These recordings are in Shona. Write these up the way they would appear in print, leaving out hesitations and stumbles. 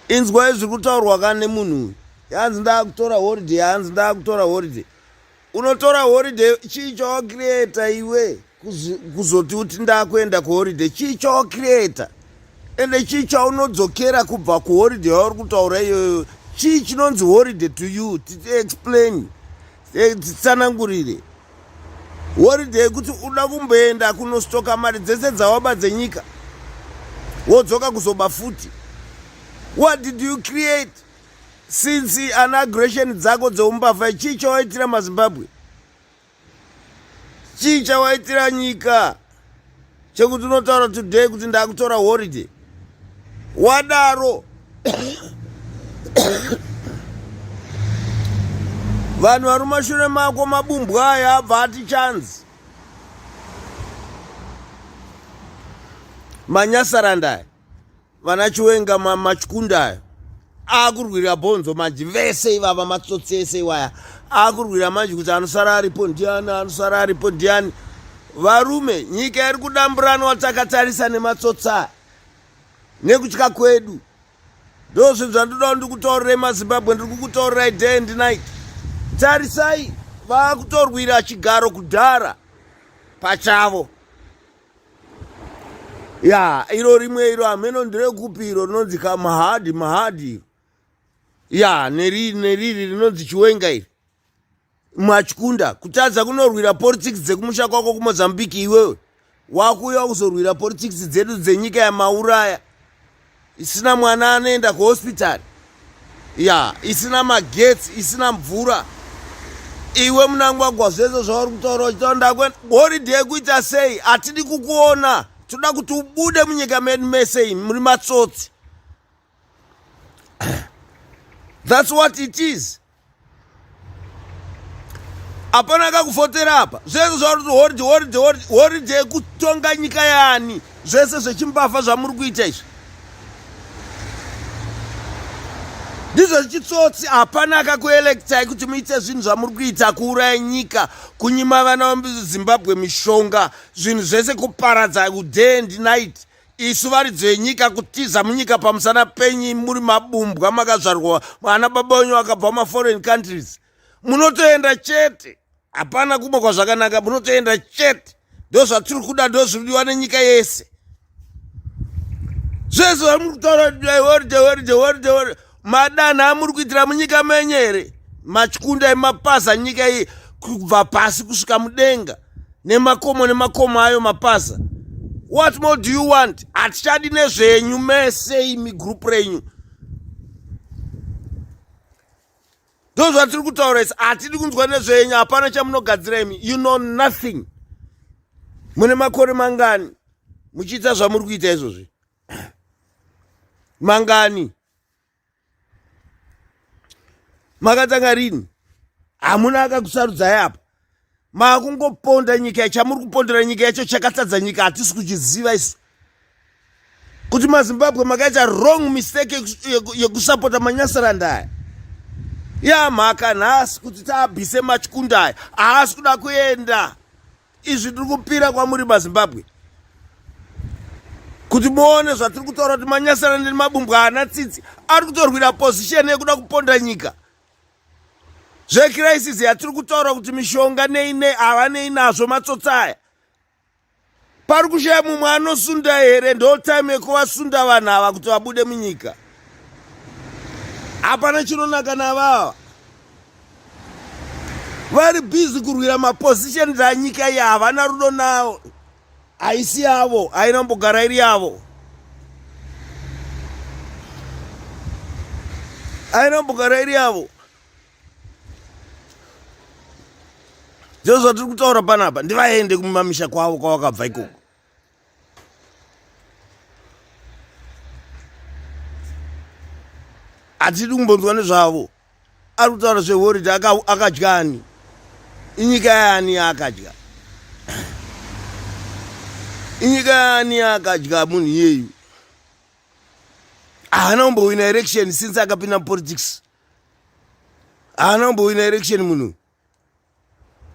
Inzwai zviri kutaurwa ka nemunhu uyu. Yanzi ndakutora holiday, hanzi ndakutora holiday. Unotora holiday chii chawacreata iwe kuzoti uti ndakuenda kuholiday chii chawacreata ende chii chaunodzokera kubva kuholiday yauri kutaura iyoyo chii chinonzi holiday to you explain eh, titsanangurire holiday yekuti uda kumboenda kunostoka mari dzese dzawaba dzenyika wodzoka kuzoba futi what did you create since ana aggression dzako dzeumbavha chii chawaitira mazimbabwe chii chawaitira nyika chekuti unotaura today kuti ndakutora holiday wadaro vanhu vari mumashure mako mabumbwa aya abva ati chanzi manyasaranda aya vana chiwenga machikunda ayo akurwira bhonzo manje vese ivava matsotsi ese iwaya akurwira manje kuti anosara aripo ndiani anosara aripo ndiani varume nyika iri kudamburanwa takatarisa nematsotsi aya nekutya kwedu ndozvinhu zvandoda ndikutaurirai mazimbabwe ndiri kukutaurirai day and night tarisai vakutorwira chigaro kudhara pachavo ya iro rimwe iro hameno nderekupi iro rinonzi ka mahadhi mahadhi iro ya neriri neriri rinonzi chiwenga iri machikunda kutadza kunorwira politics dzekumusha kwako kumozambique iwewe wakuuya kuzorwira politics dzedu dzenyika yamauraya isina mwana anoenda kuhospital ya isina magetsi isina mvura iwe munangwagwa zvese zvauri kutaura uchitaura ndakwe holiday yekuita sei hatidi kukuona toda kuti ubude munyika medu mese imi muri matsotsi that's what it is hapana akakufotera apa zvese zvauri kuti holiday holiday holiday holiday yekutonga nyika yaani zvese zvechimbavha zvamuri kuita izvi ndizvo zvichitsotsi hapana akakuelektai kuti muite zvinhu zvamuri kuita kuuraya nyika kunyima vana vezimbabwe mishonga zvinhu zvese kuparadza day and night isu varidzi venyika kutiza munyika pamusana penyi muri mabumbwa makazvarwa vana baba wenyu vakabva maforeign countries munotoenda chete hapana kumwe kwazvakanaka munotoenda chete ndozvatiri kuda ndozviridiwa nenyika yese zvese zvamuri kutaura madanha amuri kuitira munyika menyu here machikunda emapaza nyika iyi kubva pasi kusvika mudenga nemakomo nemakomo ayo mapaza what more do you want hatichadi nezvenyu mese imi group renyu ndozvatiri kutaura isi hatidi kunzwa nezvenyu hapana chamunogadzira imi you know nothing mune makore mangani muchiita zvamuri kuita izvozvi mangani makatanga rini hamuna akakusarudzai apa makungoponda nyika chamuri kupondera nyika yacho chakatadza nyika hatisi kuchiziva isu kuti mazimbabwe makaita wrong mistake yekusapota manyasaranda aya yamhaka nhasi kuti taabvise machikunda aya haasi kuda kuenda izvi tiri kupira kwamuri mazimbabwe kuti muone zvatiri kutaura kuti manyasaranda nemabumbwa haana tsitsi ari kutorwira position yekuda kuponda nyika zvecrisis yatiri kutaura kuti mishonga nei nei havanei nazvo matsotsi aya pari kushaya mumwe anosunda here ndo time yekuvasunda vanhu ava kuti vabude munyika hapana chinonaka navava vari busy kurwira mapositions anyika iyi havana rudo nawo haisi yavo haina kumbogara iri yavo haina kumbogara iri yavo ndizvo zvatiri kutaura panapa ndivaende kumamisha kwavo kwavakabva ikoko hatidi kumbonzwa nezvavo ari kutaura zvehoridhe akadya ani inyika yaani yaakadya inyika yaani yaakadya munhu iyeyu haana kumbowina election since akapinda mupolitics haana kumbowina election munhu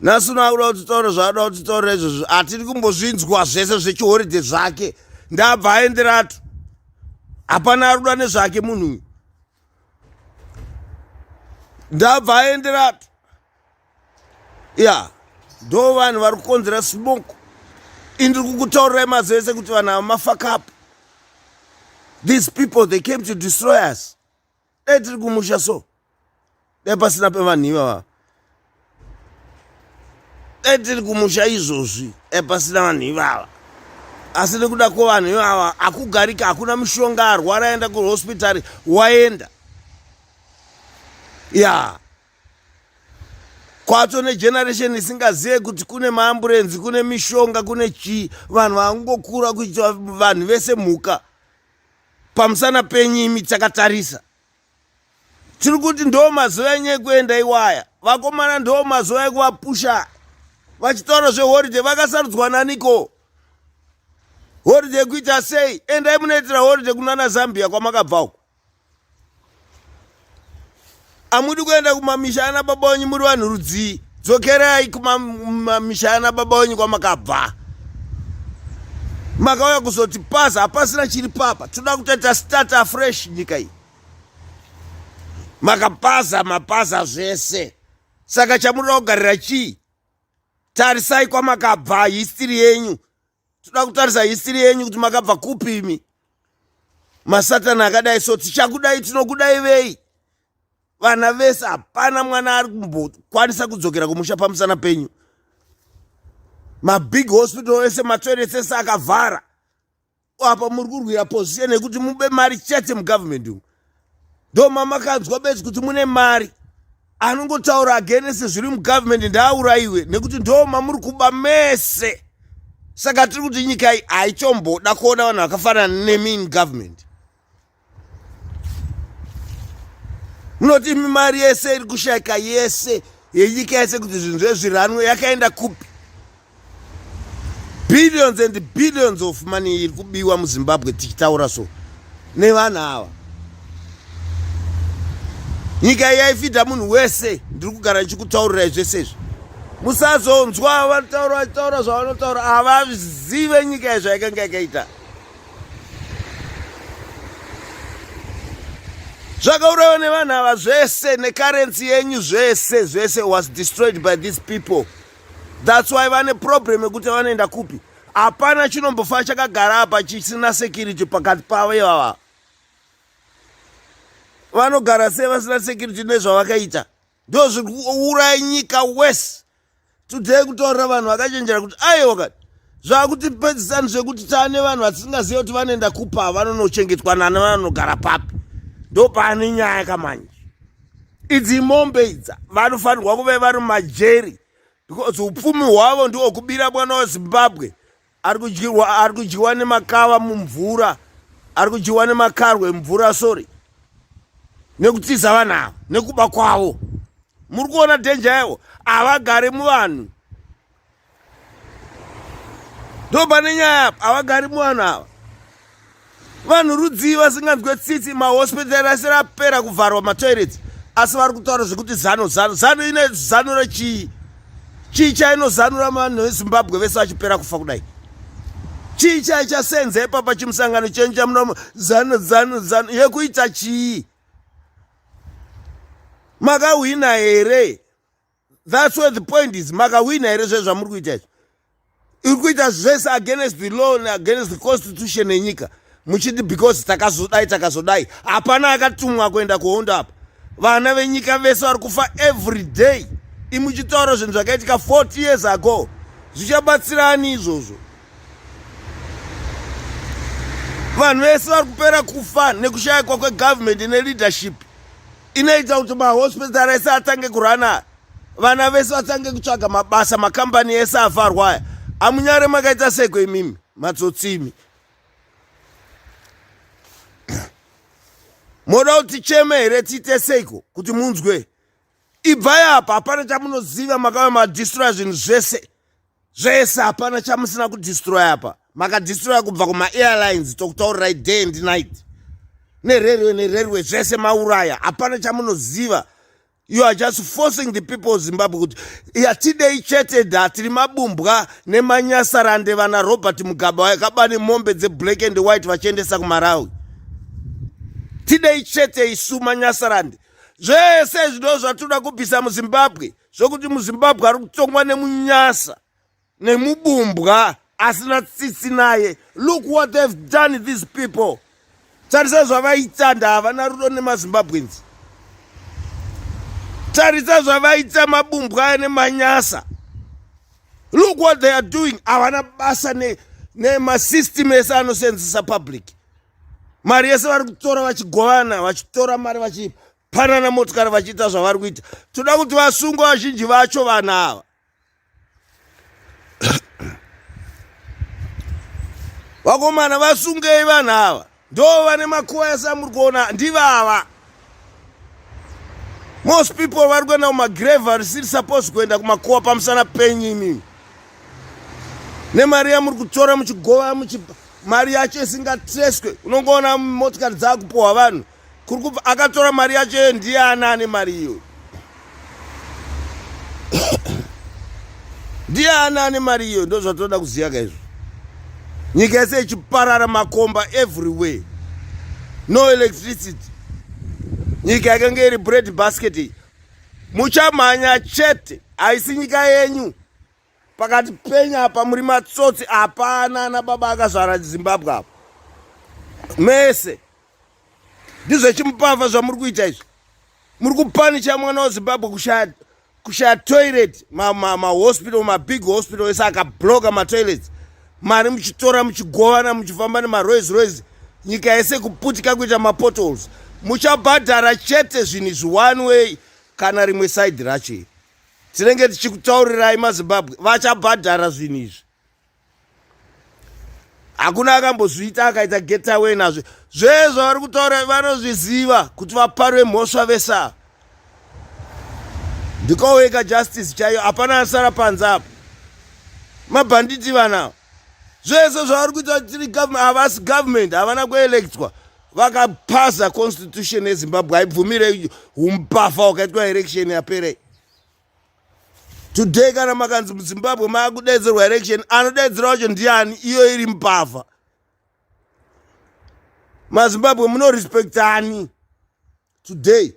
nhasi uno akuda kutitaura zvaada kutitaurira izvozvo hatiri kumbozvinzwa zvese zvechihoridhe zvake ndabva aenderatu hapana ari kuda nezvake munhu uyu Ndabva aendera ya ndo vanhu vari kukonzera smoke. Indiri kukutaurirai mazuva ese kuti vanhu ava mafakapu. These people they came to destroy us. Dai tiri kumusha so dai pasina pevanhu ivava. Dai tiri kumusha izvozvi dai pasina vanhu ivava. Asi nekuda kwevanhu ivava hakugarika, hakuna mishonga, arwara aenda kuhospitari waenda. Ya kwato negeneration isingazive kuti kune maamburenzi, kune mishonga, kune chii. Vanhu vangokura kuita vanhu vese mhuka pamusana penyu imi takatarisa. Tiri kuti ndo mazuva enyu ekuenda iwaya vakomana, ndo mazuva ekuvapusha vachitaura zveholiday. Vakasarudzwa naniko holiday kuita sei? Endai munoitira holiday kunana Zambia kwamakabva uko. Amudi kuenda kumamisha ana baba wenyu, muri vanhu rudzii? Dzokerai kumamisha ana baba wenyu kwamakabva. Makauya kuzoti paza, hapasina chiri papa. Toda kutoita start afresh nyika iyi. Makapaza mapaza zvese, saka chamunoda kugarira chii? Tarisai kwamakabva, history yenyu. Toda kutarisa history yenyu kuti makabva kupi imi masatani akadai. So tichakudai, tinokudai vei vana vese. Hapana mwana ari kumbokwanisa kudzokera kumusha pamusana penyu. Mabig hospital ese, matoilets ese akavhara. Apa muri kurwira position yekuti mube mari chete mugovernment umu. Ndo mamakanzwa bedzi kuti mune mari. Anongotaura against zviri mugovernment ndaaurayiwe, nekuti ndo mamuri kuba mese. Saka tiri kuti nyika iyi haichomboda kuona vanhu vakafanana nemi in government. Munoti imi mari yese iri kushayika yese yenyika yese kuti zvinhu zvezviranwe yakaenda kupi? Billions and billions of money iri kubiwa muZimbabwe tichitaura so nevanhu ava. Nyika iyi yaifidha munhu wese. Ndiri kugara ndichikutaurirai zvese izvi. Musazonzwa vanotaura vachitaura zvavanotaura, havazive nyika iyi zvayakanga yakaita. Zvakaurayiwa nevanhu ava zvese, necurrency yenyu zvese zvese was destroyed by these people. That's why vane problem yekuti vanoenda kupi. Hapana chinombofa chakagara apa chisina security pakati pavo ivava. Vanogara sei vasina security nezvavakaita? Ndo zviri kuuraya nyika wese today. Kutaurira vanhu vakachenjera kuti aiwa kati zvakutipedzisani zvekuti taane vanhu vatisingazive kuti vanoenda kupa, vanonochengetwa nani, vanonogara papi. Ndo paane nyaya kamanje. Idzi mombe idza vanofanirwa kuve vari mumajeri, because upfumi hwavo ndihwekubira mwana weZimbabwe ari kudyirwa, ari kudyiwa nemakava mumvura, ari kudyiwa nemakarwe mvura, sorry, nekutiza vanhu ava nekuba kwavo. Muri kuona dhenja yavo, havagari muvanhu. Ndo pane nyaya apa, havagari muvanhu ava. Vanhu rudzii vasinganzwe tsitsi? Mahospital asiri apera kuvharwa, matoilets, asi vari kutaura zvekuti zano zano zano. Ine zano rechii? Chii chainozanura vanhu veZimbabwe vese vachipera kufa kudai? Chii chaichasenza ipapa chimusangano chenyu chamunomo zano zano zano yekuita chii? Makahwina here? That's where the point is. Makahwina here zve zvamuri kuita izvi? Iri kuita zvese against the law and against the constitution yenyika, muchiti because takazodai takazodai. Hapana akatumwa kuenda kuhondo apa. Vana venyika vese vari kufa every day, imuchitaura zvinhu zvakaitika 40 years ago. Zvichabatsirani izvozvo? Vanhu vese vari kupera kufa nekushayikwa kwegovernment neleadership inoita kuti mahospital ese atange kurana, vana vese vatange kutsvaga mabasa, makambani ese avharwa aya. Amunyare makaita seko imimi matsotsimi? Moda kuti ticheme here? Tiite seiko kuti munzwe? Ibvai apa, hapana chamunoziva. Makava madestroya zvinhu zvese zvese, hapana chamusina kudestroya apa. Makadestroya kubva kumaairlines, tokutaurirai day and night, nerailway nerailway zvese mauraya. Hapana chamunoziva. You are just forcing the people of Zimbabwe kuti yatidei chete da tiri mabumbwa nemanyasarande. Vana Robert Mugabe vakaba nemombe dzeblack and white vachiendesa kuMarawi. Tidei chete isu manyasarande. Zvese izvi ndo zvatinoda kubvisa muZimbabwe, zvokuti muZimbabwe ari kutongwa nemunyasa nemubumbwa asina tsitsi naye. Look what they've done these people. Tarisa zvavaita, havana rudo nemaZimbabweans. Tarisa zvavaita mabumbwa aya nemanyasa. Look what they are doing. Havana basa nemasystem ese anosenzesa public. Mari yese vari kutora vachigovana, vachitora mari vachipanana motikari vachiita zvavari kuita. Toda kuti vasungwe vazhinji vacho vanhu ava. Vakomana, vasungei vanhu ava, ndo vane makuva ese amuri kuona, ndivava. Most people vari kuenda kumagrave varisiri supposed kuenda kumakuva pamusana penyu imimi nemari yamuri kutora muchigova mari yacho isingatreswe. Unongoona motikari dzakupuhwa vanhu kuri kubva akatora mari yacho iyo ndiani ane mari iyoyo? Ndiani ane mari iyoyo? Ndo zvatoda kuziva kaizvo. Nyika yese ichiparara, makomba everywhere, no electricity, nyika yakanga iri bread basket iyi. Muchamhanya chete, haisi nyika yenyu. Pakati penya apa muri matsotsi, hapana ana baba akazvara Zimbabwe apa. Mese ndizvechimupavha zvamuri kuita izvi. Muri kupanicha mwana weZimbabwe kushaya toilet, mahospital, mabig hospital ese akabloka matoilets, mari muchitora muchigovana, muchifamba nemaRolls Royce, nyika yese kuputika kuita mapotholes. Muchabhadhara chete zvinhu izvi one way kana rimwe side racho iri. Tinenge tichikutaurirai, maZimbabwe vachabhadhara zvinhu izvi. Hakuna akambozviita akaita getaway nazvo. Zvezvo vari kutaura vanozviziva kuti vaparwe mhosva vese ava. Ndikoweka justice chaiyo, hapana asara panze apo. Mabhanditi vanava, zvese zvavari kuita, tiri government, havasi government, havana kuelectwa. Vakapasa constitution yeZimbabwe haibvumire umbavha wakaitwa election yapera. Today kana makanzi muZimbabwe maakudaidzirwa election, anodaidzira wacho ndiani iyo iri mbavha? MaZimbabwe munorespektani today?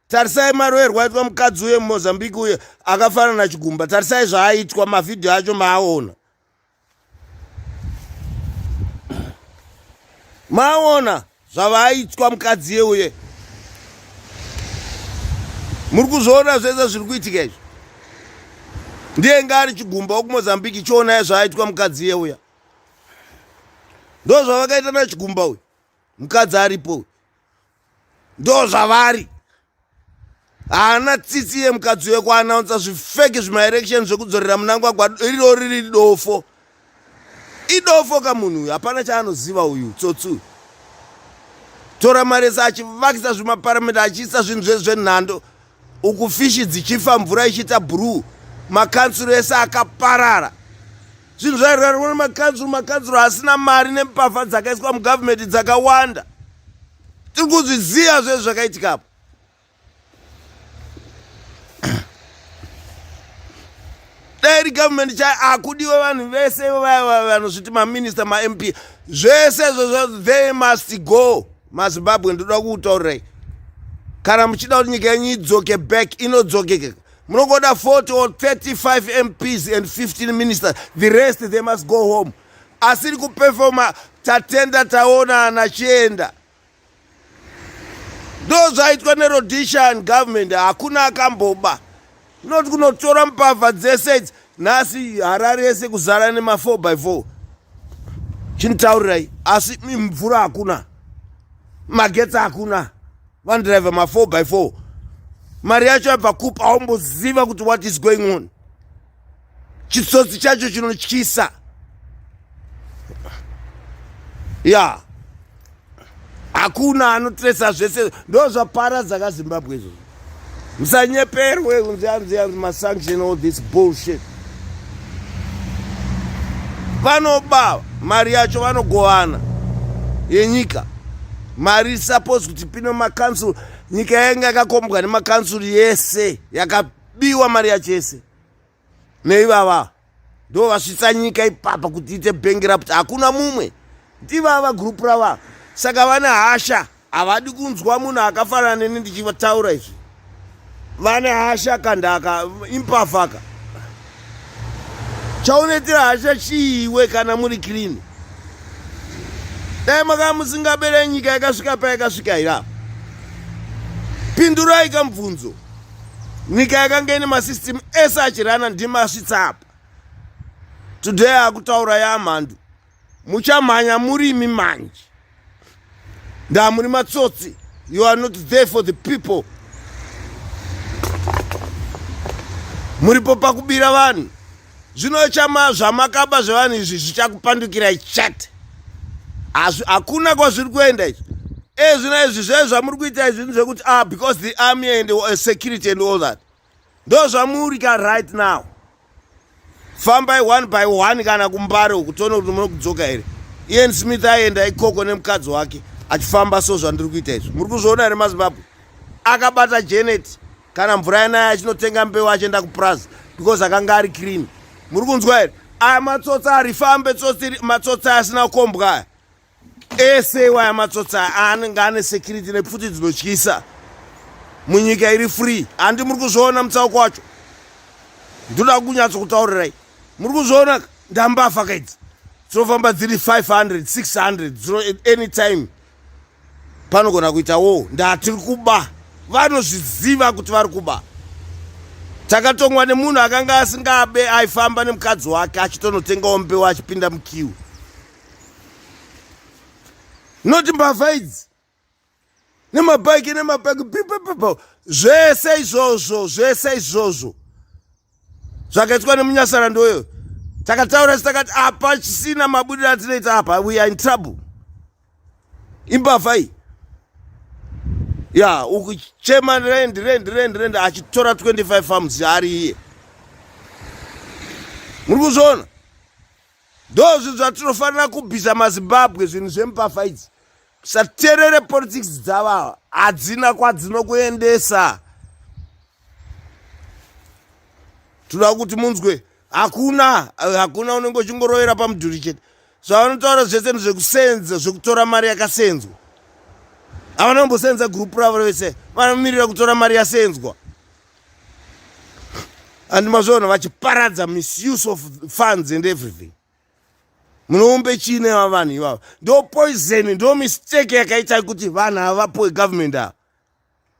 Tarisai maroerwo aitwa mukadzi uye muMozambique uye akafanana naChigumba. Tarisai zvaaitwa, mavhidhiyo acho maaona, maona zvavaaitwa mukadzi yeuye. Muri kuzviona zvese zviri kuitika izvi. Ndiye nga ari Chigumba wekuMozambique. Chionai zvaaitwa mukadzi yeuya. Ndo zvavakaita naChigumba uyu, mukadzi aripo uyu. Ndo zvavari, haana tsitsi yemukadzi uye kuanaunsa zvifake zvimaelection zvekudzorera Munangagwa. Riro riri dofo, idofo kamunhu uyu, hapana chaanoziva uyu tsotsi uyu. Tora mari ese achivakisa zvimaparamende, achiisa zvinhu zvese zvenhando uku, fishi dzichifa, mvura ichiita blue, makanzuro ese akaparara, zvinhu zvairarwa nemakanzuro, makanzuro asina mari nembavha dzakaiswa mugavhumendi dzakawanda. Tiri kuzviziva zvese zvakaitikapo. Dai ri government chai, akudiwe vanhu vese vanozviti maminista, maMP, zvese izvozvo, they must go. MaZimbabwe, ndoda kutaurirai, kana muchida kuti nyika yenyu idzoke back, inodzokeka. Munongoda 40 or 35 MPs and 15 ministers. The rest, they must go home. Asiri kupefoma, tatenda, taona anachienda. Ndo zvaitwa neRhodesian government. Hakuna akamboba not kunotora mbavha dzese idzi. Nhasi Harare yese kuzara nema4 by 4, chinitaurirai, asi mvura hakuna, magetsi hakuna, vanodhiraivha ma4 by 4. Mari yacho yabva kupa, haumboziva kuti what is going on. Chitsotsi chacho chinotyisa ya. Hakuna anotresa zvese, ndo zvaparadza kaZimbabwe izvozvo. Musanyeperwe kunzi anzi anzi masanction, all this bullshit. Vanoba mari yacho, vanogovana yenyika. Mari suppose kuti pino macouncil, nyika yanga yakakombwa nemacouncil yese yakabiwa mari yacho yese neivava. Ndo vasvitsa nyika ipapa kuti ite bankrupt, hakuna mumwe, ndivava group rava. Saka vane hasha, havadi kunzwa munhu akafanana neni ndichitaura izvi. Vane hasha kandaka impafaka. Chaunoitira hasha chiiwe kana muri clean. Dai makanga musingabere nyika yakasvika payakasvika here apa? Pindurai kamubvunzo. Nyika yakanga ine masystem ese achirana ndimasvitsa apa. Today akutaura yamhandu. Muchamhanya murimi manje. Ndamuri matsotsi. You are not there for the people. Muripo pakubira vanhu. Zvino chama zvamakaba zvevanhu izvi zvichakupandukirai chete. Hakuna kwazviri kuenda izvi. Ezvino izvi zve zvamuri kuita izvi ndezvekuti ah because the army and security and all that. Ndozvamuri ka right now. Fambai one by one kana kumbare uku tione kuti munokudzoka here. Ian Smith aienda ikoko nemukadzi wake achifamba so zvandiri kuita izvi. Muri kuzviona here maZimbabwe? Akabata Janet kana mvura yanaya achinotenga mbeu achienda kupurazi because akanga ari clean. Muri kunzwa here? Aya matsotsi arifambe tsotsi matsotsi asina kukombwa aya. Ese iwaya matsotsi aya anenge ane security nepfuti dzinotyisa munyika iri free. Handi muri kuzviona mutsauko wacho? Ndoda kunyatso kutaurirai. Muri kuzviona ndambafa kaidzi. Dzinofamba dziri 500, 600 dzino anytime panogona kuita wo ndatiri kuba. Vanozviziva kuti vari kuba. Takatongwa nemunhu akanga asingabe aifamba nemukadzi wake achitonotengawo mbeu achipinda mukiu. Not mbavha idzi nemabhaiki nemabhaiki pipipipo zvese izvozvo zvese izvozvo zvakaitwa nemunyasara ndoyo takataura isi takati apa chisina mabudiro atinoita apa we are in trouble imbavha iyi ya ukuchema rend rend rend rend achitora 25 farms ari iye muri kuzviona Ndozvinhu zvatinofanira kubvisa maZimbabwe zvinhu zvembavha idzi. Saterere politics dzavo ava hadzina kwadzinokuendesa. Toda kuti munzwe hakuna hakuna unenge uchingorovera pamudhuri chete. Zvavanotaura zvese ndezvekusenza zvekutora mari yakasenzwa. Havana kumbosenza group ravo vese vanomirira kutora mari yasenzwa. And mazviona vachiparadza misuse of funds and everything. Munoumbe chii neva vanhu ivava? Ndo poison, ndo mistake yakaita kuti vanhu ava vapuwe government ava.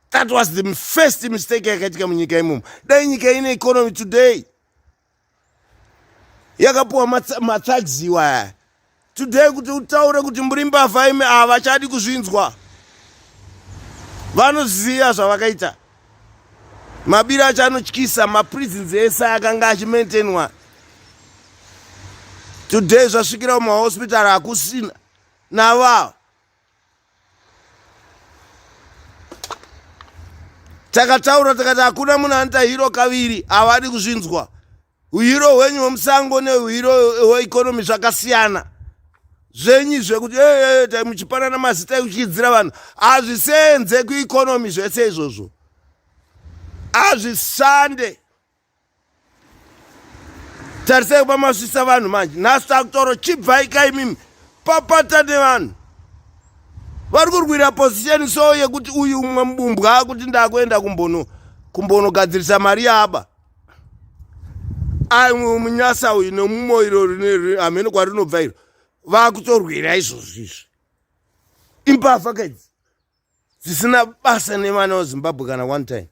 That was the first mistake yakaitika munyika imomo. Dai nyika ine economy today yakapuwa mathugs iwaya today kuti utaure kuti muri mbavha imi havachadi kuzvinzwa. Vanoziva zvavakaita. Mabira acho anotyisa, maprisons ese akanga achimaintainwa. Today zvasvikira mumahospital hakusina navo ava. Takataura takati hakuna munhu anoita hero kaviri, havadi kuzvinzwa. Uhiro hwenyu hwemusango neuhiro hweeconomy zvakasiyana. Zvenyu zvekuti hey, hey, muchipanana mazita ekuchidzira vanhu hazvisenze kueconomy zvese izvozvo hazvisande. Tarisai pamasvisa vanhu manje nhasi takutaura chibvai ka imimi papata nevanhu vari kurwira position so yekuti uyu umwe mubumbwa akuti ndakuenda kumbono kumbonogadzirisa mari yaaba ai munyasa uyu nemumo iro hameno kwarinobva iro vakutorwira izvozvo izvi imbavha kaidzi dzisina basa nevana vezimbabwe kana one time.